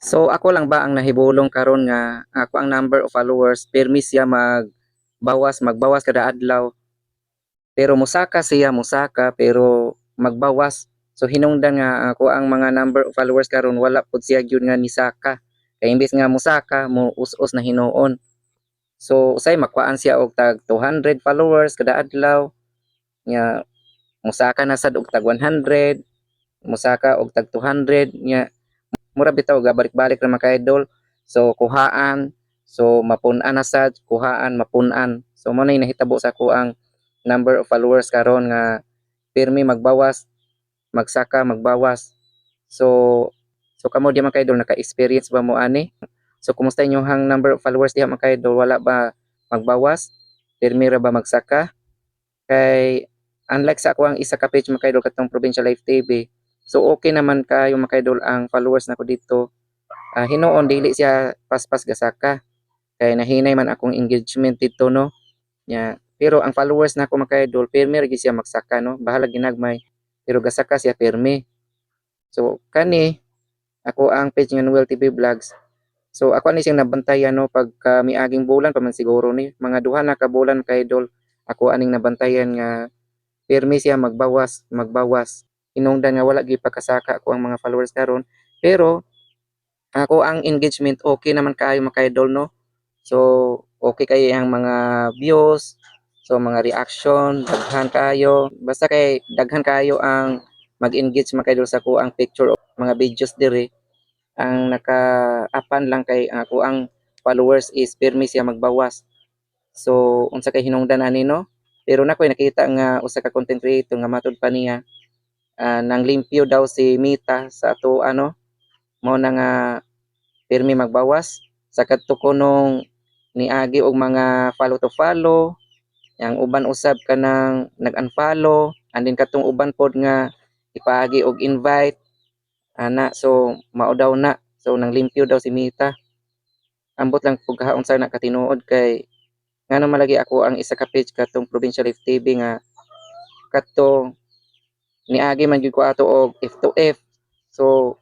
So ako lang ba ang nahibulong karon nga ako ang number of followers pirmi siya magbawas, magbawas kada adlaw, pero musaka siya, musaka pero magbawas? So hinungdan nga ako ang mga number of followers karon wala pud siya gyud nga nisaka, kay imbes nga musaka, mo us-us na hinuon. So usay makuhaan siya og tag 200 followers kada adlaw nya, musaka na sad og tag 100, musaka og tag 200 nya. Mura bitaw gabalik-balik ra, mga idol. So kuhaan, so mapun-an na sad, kuhaan, mapun-an. So mao na nahitabo sa ako ang number of followers karon nga pirmi magbawas, magsaka, magbawas. So kamo diha, mga idol, naka-experience ba mo ani? So kumusta inyong number of followers diha, mga idol? Wala ba magbawas? Pirmi ra ba magsaka? Kay unlike sa ako ang isa ka page, mga idol, katong Provincial Life TV. So okay naman kayo, mga idol, ang followers nako dito. Hinuon dili siya paspas gasaka kay nahinay man akong engagement dito, no? Nya pero ang followers nako, mga idol, pirmi ra gyud siya magsaka, no? Bahala ginagmay pero gasaka siya pirmi. So kani ako ang page nga Noel TV Vlogs. So ako ani siyang nabantayan, no, pagka miaging bulan pa man siguro ni, mga duha na ka bulan, mga idol, ako aning nabantayan nga pirmi siya magbawas, magbawas. Hinungdan nga wala gyud pagkasaka ako ang mga followers karon, pero ako ang engagement okay naman kaayo, mga idol, no? So okay kay ang mga views, so mga reaction daghan kayo. Basta kay daghan kayo ang mag-engage, mga idol, sa ako ang picture o mga videos diri. Ang nakaapan lang kay ang ako ang followers is pirmi siya magbawas. So unsa kay hinungdan ani, no? Pero nakoy nakita nga usa ka content creator nga matud pa niya nang limpyo daw si Meta sa ato ano, mao na nga pirmi magbawas sa kadto kunong niagi og mga follow to follow. Ang uban usab kanang nag-unfollow, and then katong uban pod nga ipaagi og invite ana. So mao daw na, so nang limpyo daw si Meta. Ambot lang pug kaunsa na katinuod, kay ngano malagi ako ang isa ka page katong Provincial Life TV nga kadto niagi man gyud ko ato og F to F. So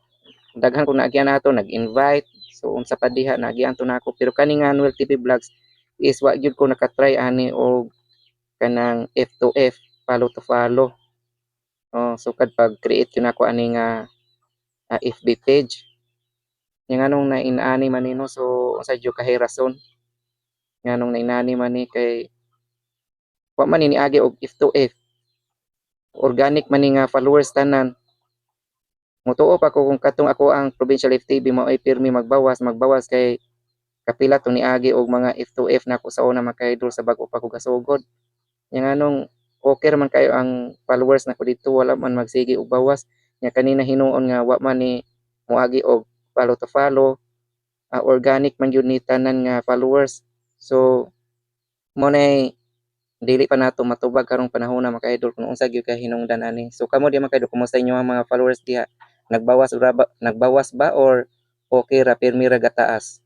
daghan ko naagian ato, nag-invite. So unsa pa diha, naagian to nako. Pero kani nga Noel TV Vlogs is wa gyud ko nakatry ani og kanang F to F, follow to follow. Oh, so kad pag create yun ako ani nga FB page nya, nganong nainaani man ni, no? So unsa jud kahay rason nganong nainaani man ni, kay wa man ni niagi og F to F, organic man ni nga followers tanan. Motuo pa ko kung katong ako ang Provincial Life TV mao ay pirmi magbawas, magbawas, kay kapila tong niagi og mga F to F nako sa una, mga idol, sa bag-o pa ko gasugod. Nya nganong okay ra man kayo ang followers nako didto, wala man magsige og bawas. Nya kanina hinuon nga wa man ni moagi og follow to follow, organic man gyud ni tanan nga followers. So mo nay dili pa nato matubag karong panahona, mga idol, kung unsa gyud kay hinungdan ani. So kamo diha, mga idol, kumusta inyo ang mga followers diha? Nagbawas ra ba, nagbawas ba or okay ra, pirmi ra gataas?